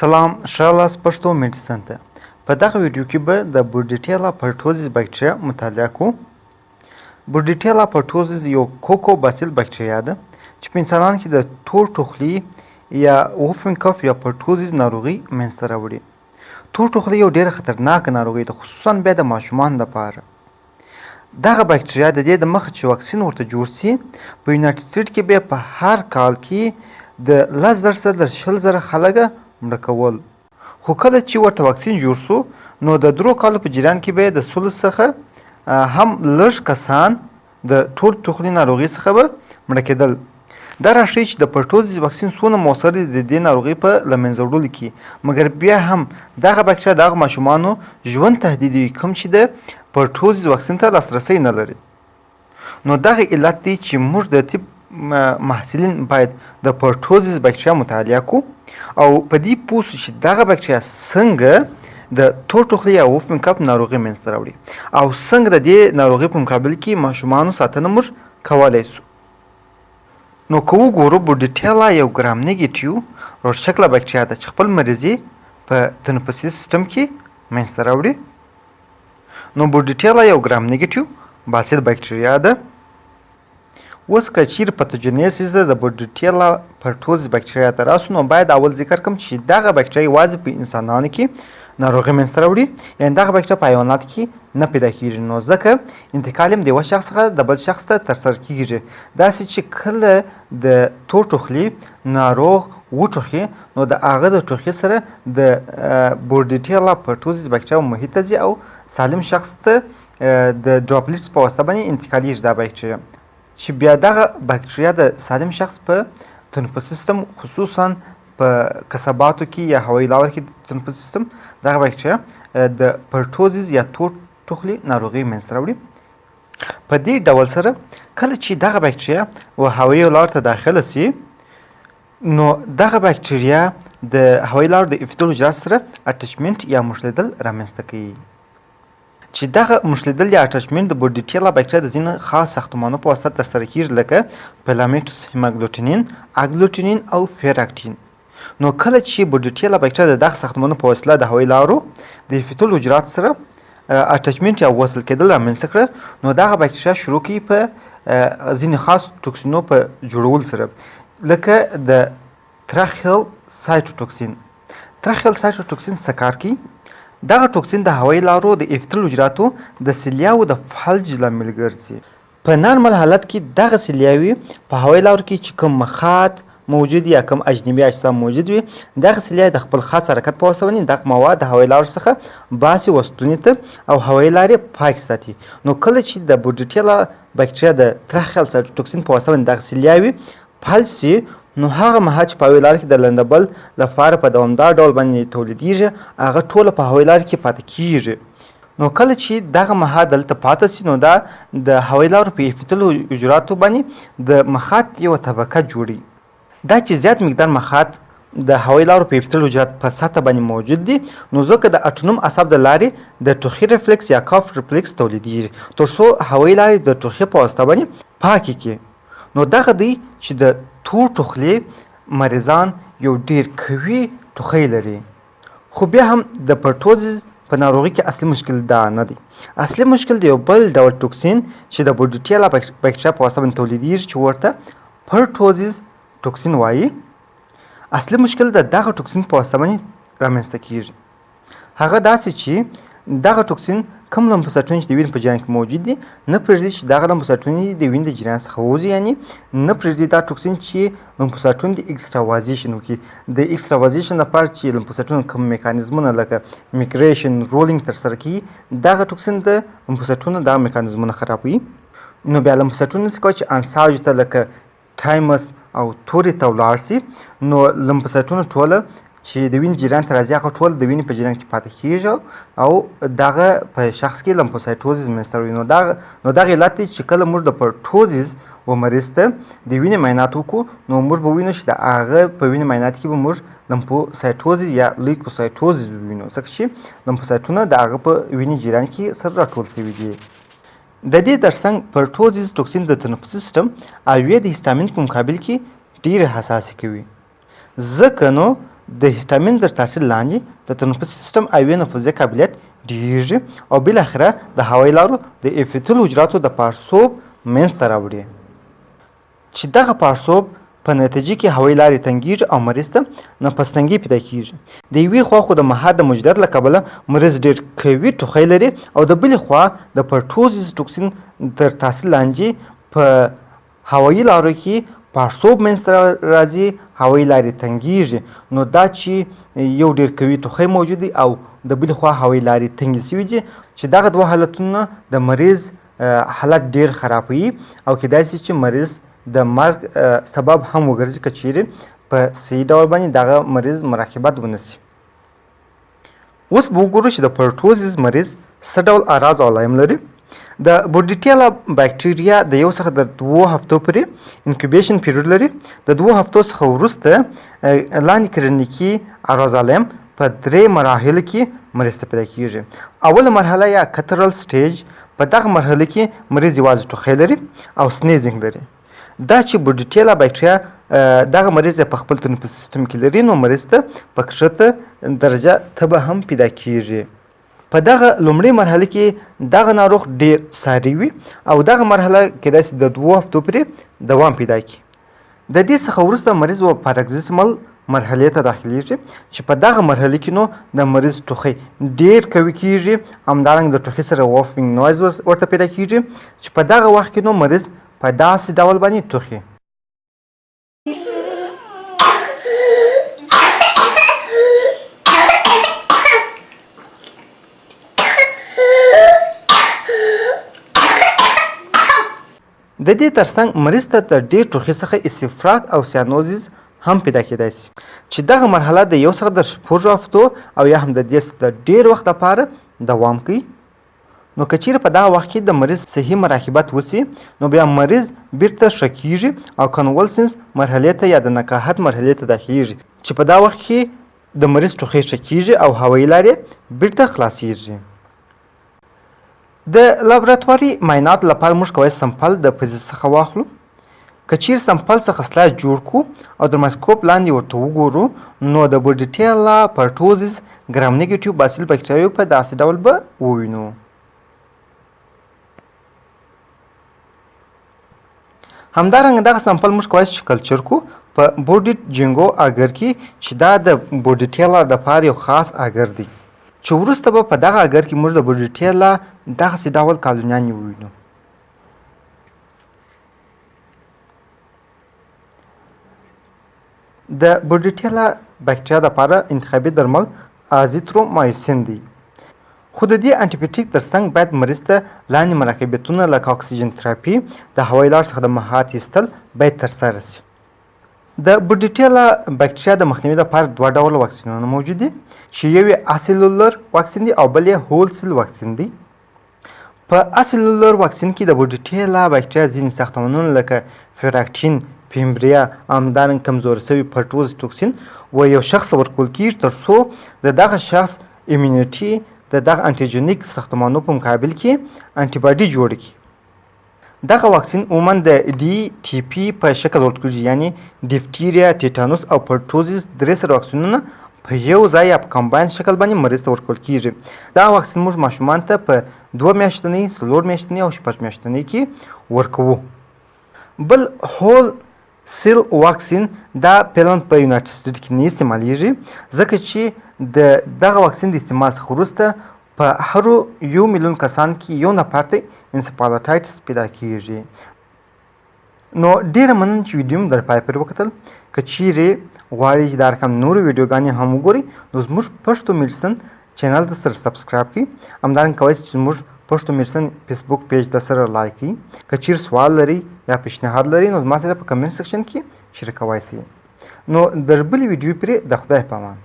سلام ښه راغلاست پښتو میډیسن ته. په دغه ویډیو کې به د بورډیټیلا پرټوزیس بکټریا مطالعه کوو. بورډیټیلا پرټوزیس یو کوکو باسیل بکټریا ده چې په انسانانو کې د تور ټوخلي یا ووفینګ کف یا پرټوزیس ناروغي منځته راوړي. تور ټوخلی یو ډیره خطرناکه ناروغي ده، خصوصا بیا د ماشومانو لپاره. دغه بکټریا د دې د مخه چې واکسین ورته جوړ شي، په یونایټډ سټیټ کې به په هر کال کې د 10,000 څخه تر 20,000 خلک مړه کول. خو کله چې ورته واکسین جوړ شو، نو د درو کالو په جریان کې به د سلو څخه هم لږ کسان د ټول ټوخلي ناروغي څخه به مړه کېدل. دا راښيي چې د پرټوزیس واکسین څونه موثر دی د دې ناروغۍ په له منځه وړلو کې، مګر بیا هم دغه باکتریا د هغو ماشومانو ژوند تهدیدوي کوم چې د پرټوزیس واکسین ته لاسرسی نه لري. نو دغه علت دی چې موږ د طب محصلین باید د پرټوزیس باکتریا مطالعه کو او په دې پوه شو چې دغه باکتریا څنګه د تور ټوخلي یا ووفینګ کپ ناروغي منځته راوړي او څنګه د دې ناروغي په مقابل کې ماشومانو ساتنه موږ کولی شو. نو که وګورو بوډیټیلا یو ګرام نیګیټیو روډ شکله باکتریا ده چې خپل مریضي په تنفسي سیستم کې منځته راوړي. نو بوډیټیلا یو ګرام نیګیټیو باسیل باکتریا ده. اوس که چیرې پاتوجینیسس ده د بوډیټیلا پرټوزیس باکتریا ته راسو، نو باید اول ذکر کوم چې دغه باکتریا یوازې په انسانانو کې ناروغي منځته راوړي، یعنی دغه باکتریا په حیواناتو کې نه پیدا کیږي، نو ځکه انتقال هم د یوه شخص څخه د بل شخص ته ترسره کیږي. داسې چې کله د تور ټوخلي ناروغ وټوخي، نو د هغه د ټوخي سره د بورډیټیلا پرټوزیس باکتریا محیط ته ځي او سالم شخص ته د ډراپلیټس په واسطه باندې انتقالیږي دا باکتریا، چې بیا دغه باکتریا د سالم شخص په تنفسي سیستم، خصوصا په کسباتو کې یا هوایي لارو کې تنفسي سیستم، دغه باکتریا د پرټوزیس یا تور ټوخلي ناروغي منځته راوړي. په دې ډول سره کله چې دغه باکتریا و هوایي لارو ته داخله شي، نو دغه باکتریا د هوایي لارو د افیتل حجرات سره اټچمنټ یا مښلېدل رامنځته کوي، چې دغه مښلېدل یا اټچمنټ د بورډیټیلا باکتریا د ځینو خاص ساختمانو په واسطه ترسره کیږي، لکه فیلامنټس هیماګلوټینین، اګلوټینین او فیراکټین. نو کله چې بورډیټیلا باکتریا د دغه ساختمانو په وسیله د هوایي لارو د افیتل حجرات سره اټچمنټ یا وصل کېدل رامنځته کړه، نو دغه باکتریا شروع کوي په ځینې خاص ټوکسینو په جوړولو سره، لکه د ترخیل سایټوټوکسین. ترخیل سایټوټوکسین څه کار کوي؟ دغه ټوکسین د هوایي لارو د افیتل حجراتو د سلیاوو د فلج لامل ګرځي. په نارمل حالت کې دغه سلیاوې په هوایي لارو کې چې کوم مخاط موجود یا کوم اجنبي اجسام موجود وي، دغه سلیاوې د خپل خاص حرکت په واسطه باندې دغه مواد د هوایي لارو څخه باسي و ستوني ته او هوایي لارې پاکې ساتي. نو کله چې د بورډیټیلا باکتریا د ترخیل سایټوټوکسین په واسطه باندې دغه سلیاوې فلج شي، نو هغه مهال چې په هوایي لارو کې د لندبل لپاره په دوامدار ډول باندې تولیدیږي، هغه ټوله په هوایي لارو کې پاتې کیږي. نو کله چې دغه مهال دلته پاتې شي، نو دا د هوایي لارو په افیتلو حجراتو باندې د مخاط یوه طبقه جوړوي. دا چې زیات مقدار مخاط د هوایي لارو په افیتل حجرات په سطح باندې موجود دي، نو ځکه د اټونوم اعصاب د لارې د ټوخي ریفلیکس یا کاف ریفلیکس تولیدیږي، تر څو هوایي لارې د ټوخي په واسطه باندې پاکې کړي. نو دغه دی چې د تور ټوخلي مریضان یو ډیر قوي ټوخی لري. خو بیا هم د پرټوزیس په ناروغي کې اصلي مشکل دا نه دی. اصلي مشکل د یو بل ډول ټوکسین چې د بورډیټیلا باکتریا په واسطه باندې تولیدیږي چې ورته پرټوزیس ټوکسین وایي، اصلي مشکل د دغه ټوکسین په واسطه باندې رامنځته کیږي. هغه داسې چې دغه ټوکسین کوم لمفوسایټونه چې د وینې په جریان کې موجود دي نه پرېږدي چې دغه لمفوسایټونه د وینې د جریان څخه ووځي، یعنې نه پرېږدي دا ټوکسین چې لمفوسایټونه د اکستراوازیشن وکړي. د اکستراوازیشن لپاره چې لمفوسایټونه کوم میکانیزمونه لکه میګریشن، رولینګ ترسره کوي، دغه ټوکسین د لمفوسایټونو دغه میکانیزمونه خرابوي. نو بیا لمفوسایټونه څه کوي چې انساجو ته لکه تایمس او تورې ته ولاړ شي، نو لمفوسایټونه ټوله چې د وینې جریان ته راځي هغه ټول د وینې په جریان کې پاتې کیږي او دغه په شخص کې لمفوسایټوزیس منځته راوړي. نو دغه علت دی چې کله موږ د پرټوزیس و مریض ته د وینې معاینات وکړو، نو موږ به وینو چې د هغه په وینې معاینات کې به موږ لمفوسایټوزیس یا لیکوسایټوزیس ووینو، ځکه چې لمفوسایټونه د هغه په وینې جریان کې سره راټول شوي دي. د دې ترڅنګ پرټوزیس ټوکسین د تنفسي سیستم او د هیستامین په مقابل کې ډېرې حساسې کوي، ځکه نو د هیستامین تر تاثیر لاندې د تنفسي سیستم اوې نفوذي قابلیت ډیریږي او بالاخره د هوایي لارو د اپیتل حجراتو د پاړسوب منځ ته راوړي چې دغه پاړسوب په نتیجه کې هوایي لارې تنګیږي او مریض ته نفس تنګي پیدا کیږي. د یوې خوا خو د مهاد د موجودیت له کبله مریض ډیر قوي ټوخی لري او د بلې خوا د پرټوزیس ټوکسین تر تاثیر لاندې په هوایي لارو کې پاړسوب منځ ته راځي، هوایي لارې تنګیږي، نو دا چې یو ډیر قوي ټوخی موجود دی او د بلې خوا هوایي لارې تنګې شوي دي چې دغه دوه حالتونه د مریض حالت ډیر خرابوي او کیدای شي چې مریض د مرګ سبب هم وګرځي که چیرې په صحیح ډول باندې دغه مریض مراقبت ونه شي. اوس به وګورو چې د پرټوزیس مریض څه ډول اعراض او علایم لري. د بورډیټیلا باکتریا د یو څخه د دوو هفتو پورې انکوبیشن پیریډ لري. د دوو هفتو څخه وروسته لاندې کلینیکي اعراض علایم په درې مراحلو کې مریض ته پیدا کیږي. اوله مرحله یا کترل سټیج، په دغه مرحله کې مریض یوازې ټوخی لري او سنیزینګ لري. دا چې بورډیټیلا باکتریا دغه مریض یې په خپل تنفسي سیستم کې لري نو مریض ته په کښته درجه تبه هم پیدا کیږي. په دغه لومړۍ مرحله کې دغه ناروغ ډیر ساري وي او دغه مرحله کیدای شي د دوو هفتو پورې دوام پیدا کړي. د دې څخه وروسته مریض و پاراکسیسمل مرحلې ته داخلیږي چې په دغه مرحله کې نو د مریض ټوخی ډیر قوي کیږي، همدارنګه د ټوخي سره وفینګ نویز ورته پیدا کیږي چې په دغه وخت کې نو مریض په داسې ډول باندې ټوخي. د دې ترڅنګ مریض ته د ډېر ټوخي څخه استفراق او سیانوزیس هم پیدا کېدای شي چې دغه مرحله د یو څخه تر شپږو هفتو او یا هم د دې څخه د ډېر وخت لپاره دوام کوي. نو که چیرې په دغه وخت کې د مریض صحیح مراقبت وشي نو بیا مریض بیرته ښه کیږي او کنولسنس مرحلې ته یا د نقاهت مرحلې ته داخلیږي چې په دا وخت کې د مریض ټوخی ښه کیږي او هوایي لارې بیرته خلاصیږي. د لابراتواري معایناتو لپاره موږ کولی سمپل د پزې څخه واخلو. که چیرې سمپل څخه سلایډ جوړ کړو او د مایکروسکوپ لاندې ورته وګورو نو د بورډیټیلا پرټوزیس ګرام نیګیټیو باسیل بکټریاوې په داسې ډول به ووینو. همدارنګه دغه سمپل موږ کولی شو چې کلچر کړو په بورډیټ جینګو اګر کې چې دا د بورډیټیلا دپاره یو خاص اګر دی چې وروسته به په دغه اګر کې موږ د بورډیټیلا دغسې ډول کالونیانې ووینو. د بورډیټیلا بکټریا لپاره انتخابي درمل ازیترومایسین دی. خو د دې انټي بیوټیک ترڅنګ باید مریض ته لاندې مراقبتونه لکه اکسیجن تراپي، د هوایي لارو څخه د محاط ایستل باید ترسره شي. د بورډیټیلا بکټریا د مخنیوي لپاره دوه ډوله واکسینونه موجود دي چې یو یې اسیلولر واکسین دی او بل یې هولسیل واکسین دی. په اسیلولر واکسین کې د بورډیټیلا بکټریا ځینې ساختمانونه لکه فیراکټین، فیمبریا او همدارنګه کمزوري شوي پرټوز ټوکسین و یو شخص ته ورکول کیږي تر څو د دغه شخص ایمیونټي د دغه انټیجنیک ساختمانو په مقابل کې انټي باډي جوړ کړي. دغه واکسین عموما د ډي ټي پي په شکل ورکړي، یعنی ډیفتیریا، ټیټانوس او پرټوزیس درې سره واکسینونه په یو ځای یا په کمباین شکل باندې مریض ته ورکول کیږي. دا واکسین موږ ماشومان ته په دوه میاشتنۍ، څلور میاشتنۍ او شپږ میاشتنۍ کې ورکوو. بل هول سیل واکسین دا فعلا په یونایټډ سټیټ کې نه استعمالیږي، ځکه چې د دغه واکسین د استعمال څخه وروسته په هرو یو میلیون کسان کې یو نفر ته انسفالټایټس پیدا کیږي. نو ډیره مننه چې ویډیو مو در پای پورې وکتل. که چیرې غواړئ چې دا رقم نورې ویډیوګانې هم وګورئ نو زموږ پښتو میډیسن چینل ته سره سبسکرایب کړئ. همدارنګه کولی شئ چې زموږ پښتو میډیسن فیسبوک پیج ته سره لایک کړئ. که چیرې سوال لرئ یا پیشنهاد لرئ نو زما سره په کمنټ سیکشن کې شریکوای شئ. نو در بلې ویډیو پورې د خدای په امان.